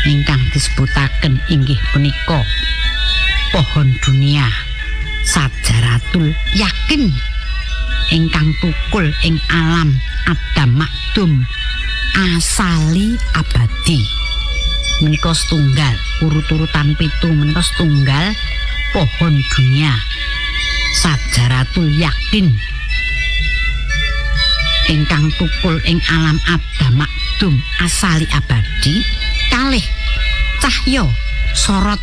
Ingkang disebutaken inggih punika pohon dunia sajaratul yakin ingkang tukul ing alam adam makdum asali abadi. Menika setunggal urut-urutan 7 menika setunggal pohon dunia sajaratul yakin ingkang tukul ing alam adam makdum asali abadi. Kalih cahya sorot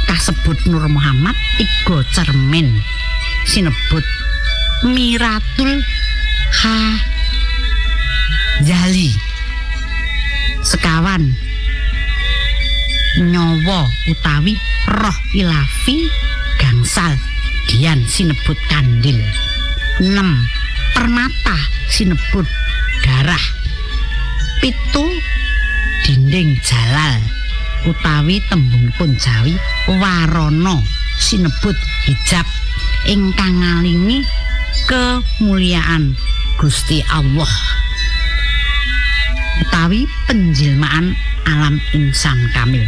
kasebut Nur Muhammad 3 cermin sinebut Miratul Khazali. Sekawan nyawa utawi roh ilafi gangsal dian sinebut kandil. 6 permata sinebut darah. 7 dinding jalal utawi tembungipun Jawi warana sinebut hijab ingkang ngalingi kemuliaan Gusti Allah utawi penjilmaan alam insan kamil.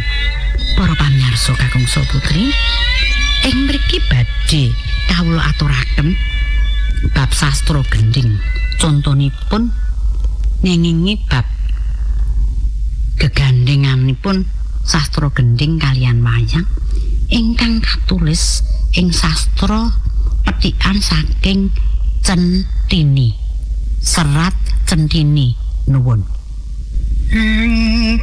Para pamirsa kakung putri, ing mriki badhe kawula aturaken bab sastra gendhing. Contonipun ngengingi bab gegandhenganipun sastra gendhing kalian wayang ingkang katulis ing sastra petikan saking Centini, Serat Centini. Nuwun. Ing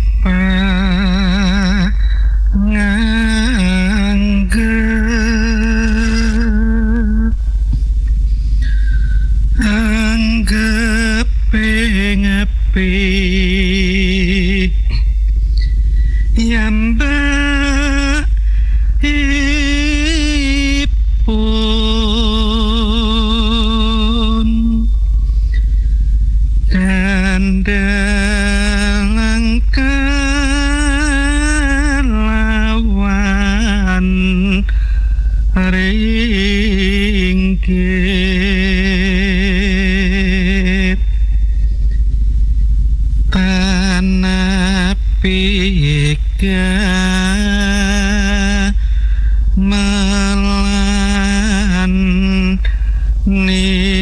anggep ngepi yambak ipun dandalang kalawan ringgit tanah pika melan nipun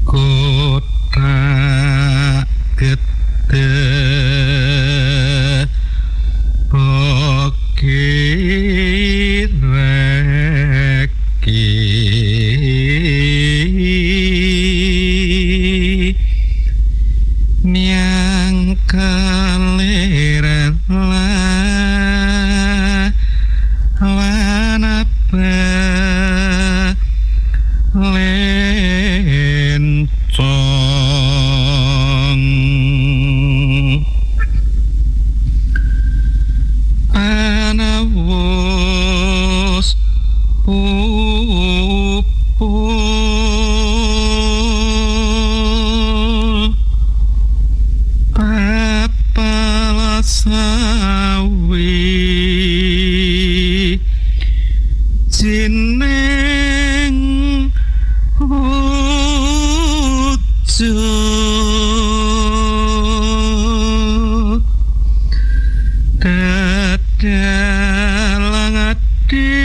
kota gede pokireki miang kaliran lan apa lencong panawus upul papalasawi jeneng wujud dadalang adirining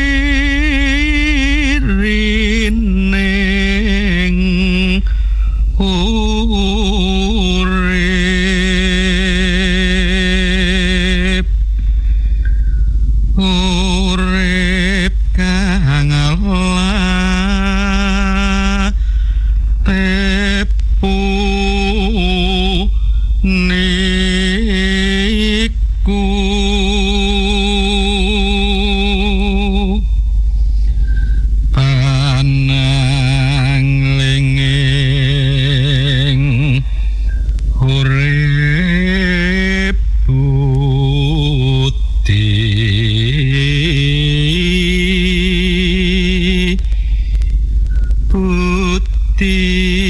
urip urip kang tepu niku panang lengeng urip putih putih